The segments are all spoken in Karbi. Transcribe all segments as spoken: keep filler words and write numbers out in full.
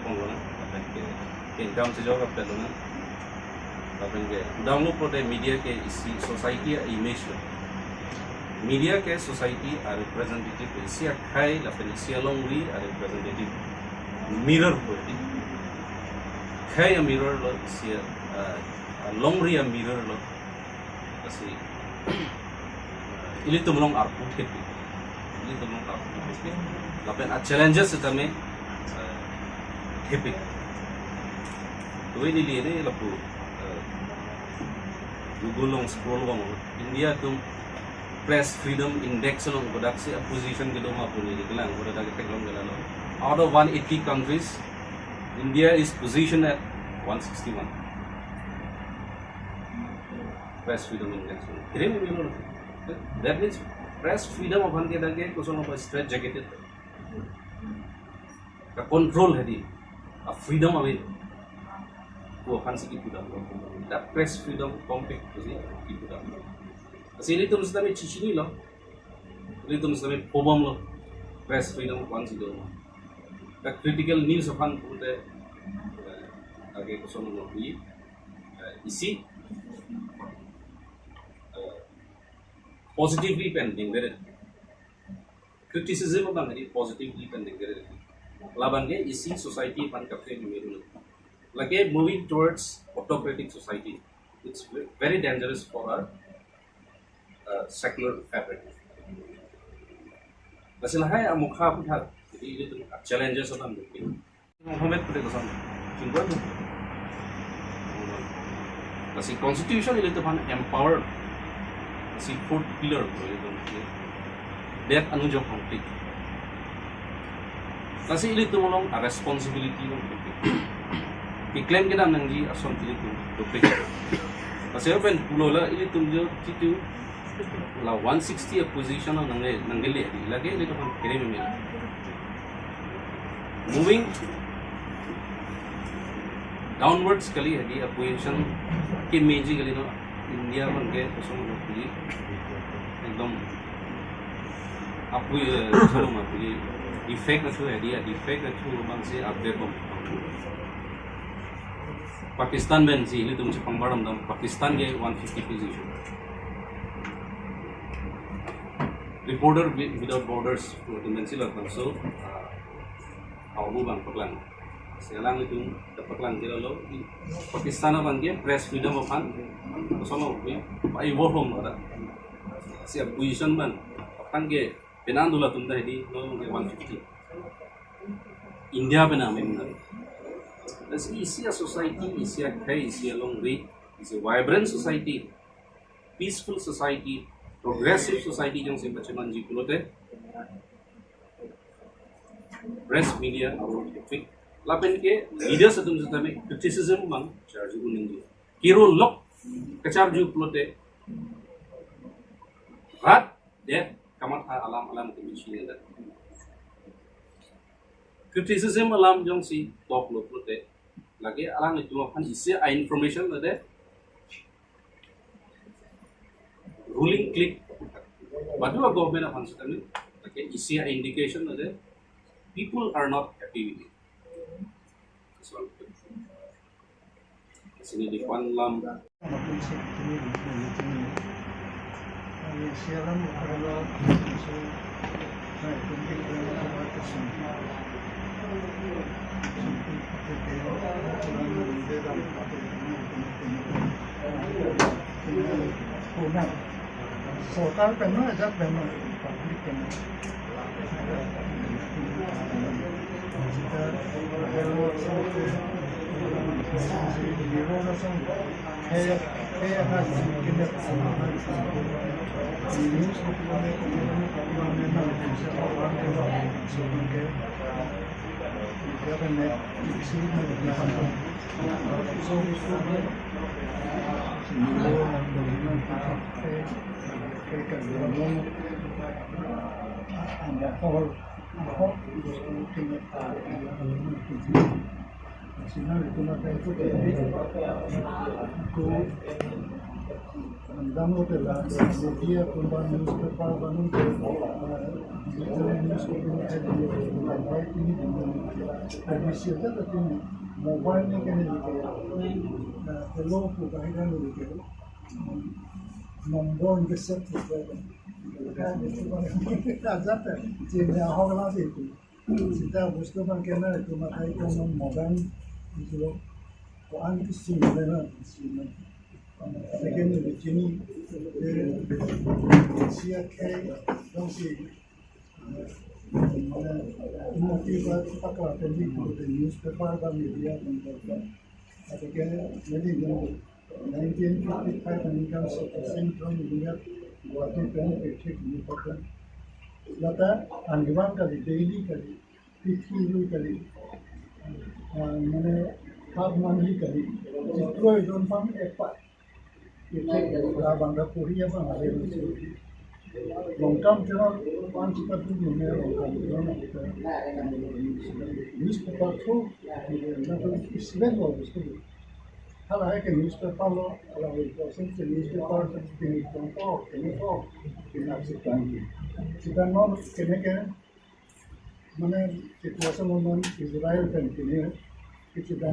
Pon lonang, lapen ke income chejor kapet lonang. Lapen ke download pulote media ke isi society a-image lo. Media ke society a-representative, isi akhei lapen isi alongri a-representative, mirror pulote. Khei a-mirror lo, isi a, a, alongri a-mirror lo. Lasi ilitum along arpu thepik. Ilitum along arpu thepik. Lapen a-challenges setame, eh, thepik. Tuwe neli ne lapu, eh, Google along scroll bom, India atum Press Freedom Index along kodaksi a-position kedo ma pu neli kelang, kodak ketheklong ke lalo. Out of one eighty countries, India is positioned at one sixty-one. Press Freedom Index. Kiri milo. That means press freedom aphan ke dak ke koson apa, straight jacketed. Ka-control hedi. A-freedom ave. Ko aphan si kipudam. Dak Press Freedom Compact ko si kipudam. Lasi ilitum setame chichinilo. Ilitum setame phobomlo. Press freedom aphan si do. Dak critical news aphan pulote, eh, dak ke koson lo pu, eh, isi, eh, positively pen dengver. Criticism abang hedi positively pen dengver. Labang ke isi society aphan kaprek memiru. Lake moving towards autocratic society. It's ve-, very dangerous for our, uh, secular fabric. Lasi lahai amokha aputhak, jadi ilitum challenges alam mungkin. Mohammed pute koson. Chingkon. Lasi constitution ilitum aphan empower. Lasi fourth pillar pu ilitum ke. That anujok conflict. Lasi ilitum along a-responsibility along. Keklem kedam nangji ason ilitum dopik. Lasi pen pulo la ilitum jo jitu la one sixty a-position nang, nangle, lake ilitum aphan kere meme. Moving downwards kali hedi, a-position kemeji kali no, India abang ke koson lo pu, ekdom apu, eh, koson lo pu, defect achu hedi, a-defect achu abang si update bom. Pakistan pen si ilitum chepangbar damdam, Pakistan ke one fifty position. Reporter Wi-, Without Borders, ilitum pen si labangso, ah, abu abang paklang. Selang ilitum ta paklang jela lo, i Pakistan abang ke press freedom aphan koson lo pu, pa-i work home ada. Si a-position abang, patang ke penang dula tum ta hedi, lo ke one fifty. India pen ameng na. Lasi isi a-society, isi akhei, isi alongri, isi vibrant society, peaceful society, progressive society jongsi pachemanji pulote, press, media, our topic. Lapen ke leaders atum setame criticism abang charge uningji. Kiro lok kacharju pulote, rat det kamatha alam alam kemichi neda. Criticism alam jongsi toklo pulote, lake alanglitum aphan isi a-information lo de, ruling clique, badu a-government aphan setame, lake isi a-indication lo de, people are not happy with it. That's one thing. Sini di pan lam. সরকার কেন, এটা কেন, পাবলিক কেন? Dam lote la media atum ba newspaper ba nung ke, eh, digital news ko pini ke di, eh, bai pini di, eh, bisa ta pini mobile ne ke ne di ke, eh, hello ko bahira ne di ke, nombor ke set ko ke. Ajat ta, chini ahok la di ko. Sita bostu abang ke na, itu makai kan mobile, itu lo. Ko-an ke sim le na, sim le. Second ni chini, eh, sia kai, dong si, eh, mane, mati ba pakla tadi ko newspaper ba media kan. Atau ke, jadi yang nineteen fifty-five an kam se Central India, Guwahati pen, Pithik ni pakla. Lata, andiwan kali, daily kali, weekly kali, ah, mane, half monthly kali, chiklo idon pam epa. Ite la bangda puri ya bang, ada yang lucu. Longkam channel, pan chika tu dunia longkam channel na kita. Newspaper through, na tu isi ben lo, isi ben. Hala hai ke newspaper lo, hala hai ko sen ke newspaper ke ni tong to, ke ni to, ke na si kan. Sita non ke ne ke, mane, situation lo non Israel pen ke ni, ke sita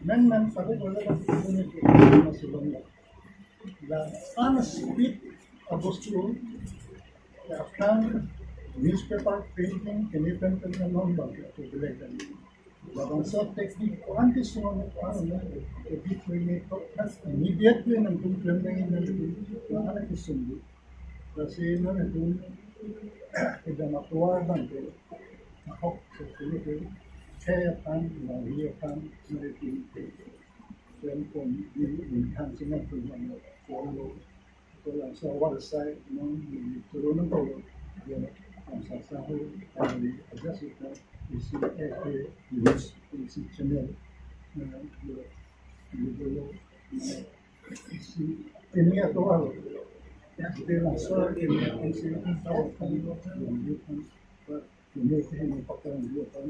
men men sabo bola kan ke ni ke na si lo. La an speed abostu, ya kan newspaper printing ke ni pen pen non bang ke tu bile kan. Labangso technique ko-an ke sung ano, ko-an ano, edit mene to, kas immediately nangtum klem nangji nangtum, ko-an ke sung di. Lasi nangtum kedam atovar abang ke, ahok ke kini ke, khe aphan, lahi aphan, mari ke, klem pon di, di han sing nangtum ano, ko-an lo. Ko labangso awal sai non turun ko ya, ang sa sa ho, kali aja sita isi F A news, isi channel, eh, ya, ya, ya, isi ini atau apa? Ya, kita langsung ini isi tahu kan yang dia kan, ini ini pakai dia kan,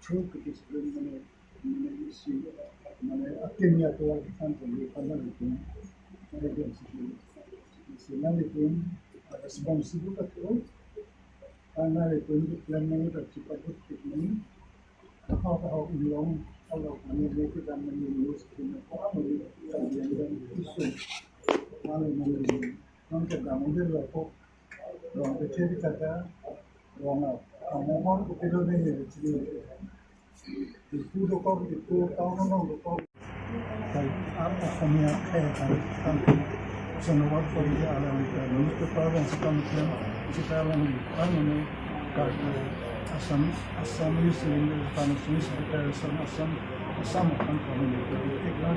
true ke sebelum mana, mana isi, mana akhirnya tuan kan, dia kan itu, ada yang sebelum. Sina nelitum responsible ta thu, karena nelitum klem nangji ta chipabut tik nangji. Taho taho inglong, kalau kami mau kedam nangji news, kami ko amo di kajian dan isu. Kami nangji, nang kedam nangji lo ko, rong kecil di kata, rong apa, kamu mau kecil di sini. Dipu dokok, Dipu town along dokok. Kai ar Assamia kai kan kan. Sonowat pori alam kan newspaper kan sekarang kan sekarang di kan ini kan Assam, Assamese ini kan Assamese kan Assam, Assam kan kan ini kan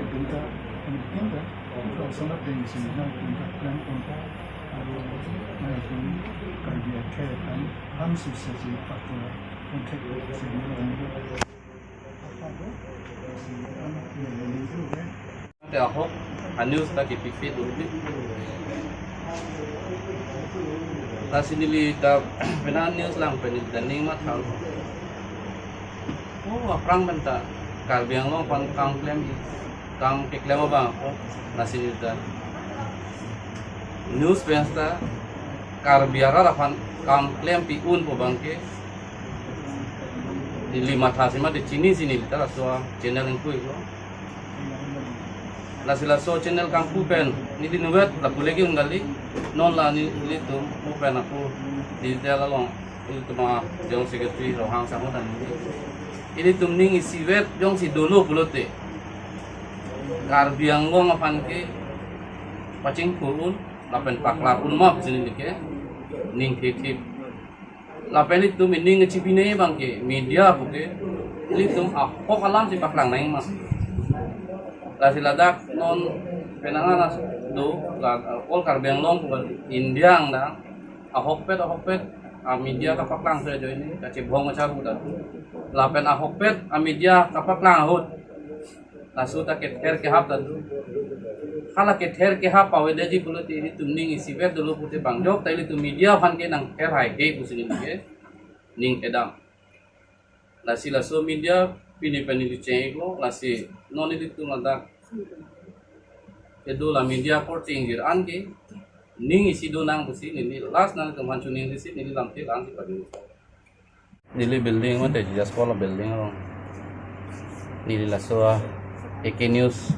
kita kan kita kan sana tinggi sini kan kita kan kita ada kan Karbi akhir kan Ham sih sih pakai. Te ahok a-news ta kepipit urbi. Lasi neli ta pena news lang pen neli ta ning matha. Oh, aphrang pen ta Karbi Anglong aphan kam klem, kam keklem abang ako. Lasi neli ta news pen ta Karbi arat aphan kam klempi un pu abang ke neli matha si ma de chini si neli ta laso channel ingkoi lo. Lasi laso channel kangpu pen neli nuvet lapu legi un kali, non la nelitum pu pen ako digital along ilitum a General Secretary Ronghang Sangho dan neli. Ilitum ning isivet jongsi dolo pulote Karbi Anglong aphan ke pachingthur un lapen paklar un ma pusi neli ke ning thip thip. Lapen ilitum ining kechipine abang ke media pu ke ilitum ahok alam si paklang nangji ma. Lasi ladak non penang anas do la all Karbi Anglong pu India angdang ahokpet ahokpet a media kapaklang so ajoine kachebhong kacharu ta. Lapen ahokpet a media kapaklang ahut laso ta kether kehap ta do. Hala kether kehap pavedetji pulote ilitum ning isivet dolo pute bang jok ta ilitum media aphan ke nangther hai ke pusi neli ke ning kedam. Lasi laso media pini pen neli cheng-iklo, lasi non ilitum ladak Kedo la media korte ingjir an ke ning isi do nang pusi neli last nangtum aphan choningri si neli lamthe la-an si padi. Neli building mate Jija school building along. Neli laso A K News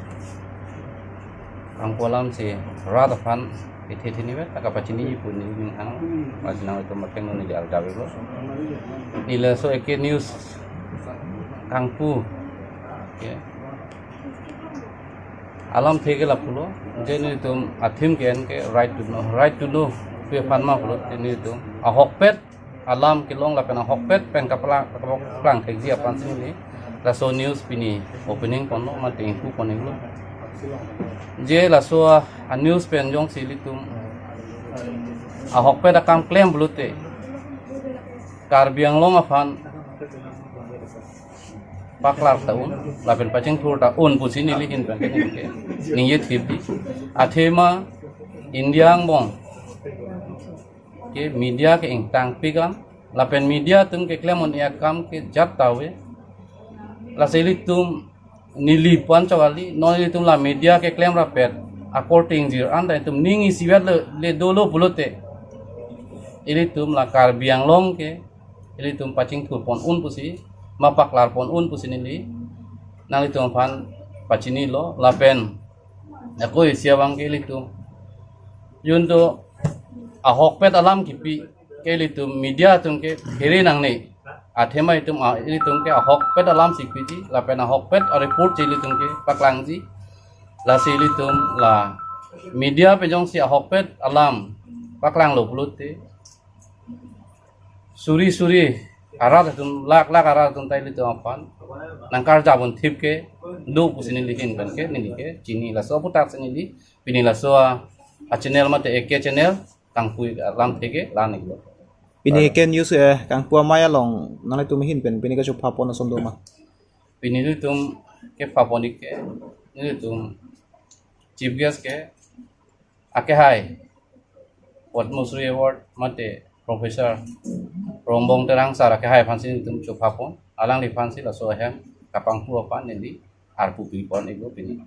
kangpu alam si rat aphan ithe thini vet ta kapachini pu neli ning hang pachinang itum mateng neli arjap lo. Neli laso A K News kangpu ke alamthe ke lapulo, je nelitum a-theme ke-en ke Right to Know, Right to Know pu aphan ma pulote nelitum ahokpet alam kelong lapen ahokpet pen kaplang, kaplang thekji aphan si neli laso news pini opening ponlo mate ingpu pon-iklo. Je laso a-news pen jongsi ilitum ahokpet akam klem pulote Karbi Anglong aphan paklar ta un lapen pachingthur ta un pusi neli ahin pen ke ningke ningje thip di. Athema India angbong ke media ke ingtangpik an lapen media atum keklem un-e akam ke jat ta ave. Lasi ilitum neli pu-an chok kali, non ilitum la media keklem rapet akorte ingjir an ta itum ning isivet le, le dolo pulote ilitum la Karbi Anglong ke ilitum pachingthur pon un pusi, ma paklar pon un pusi neli nanglitum aphan pachinilo. Lapen ako isi abang ke ilitum junto ahokpet alam kipi ke ilitum media atum ke phere nangne. Athema itum a, ilitum ke ahokpet alam si piji lapen ahokpet a-report si ilitum ke paklangji. Lasi ilitum la media pen jongsi ahokpet alam paklanglo pulote suri suri arat atum, lak lak arat atum ta ilitum aphan nangkarjap un thip ke do pusi neli ahin pen ke neli ke chini. Laso aputhak si neli pini laso a, a-channel mate A K channel kangpu alamthe ke la-an-iklo. Pini A K News, eh, kangpu amei along nanglitum ahin pen pini kachopha pon ason do ma? Pini ilitum kepha pon-ik ke ilitum chief guest ke akehai Padma Shri Award mate Professor Rongbong Terang sir akehai aphan si nelitum chopha pon, alangliphan si laso ahem kapanghu aphan neli arpu pi pon-iklo pini.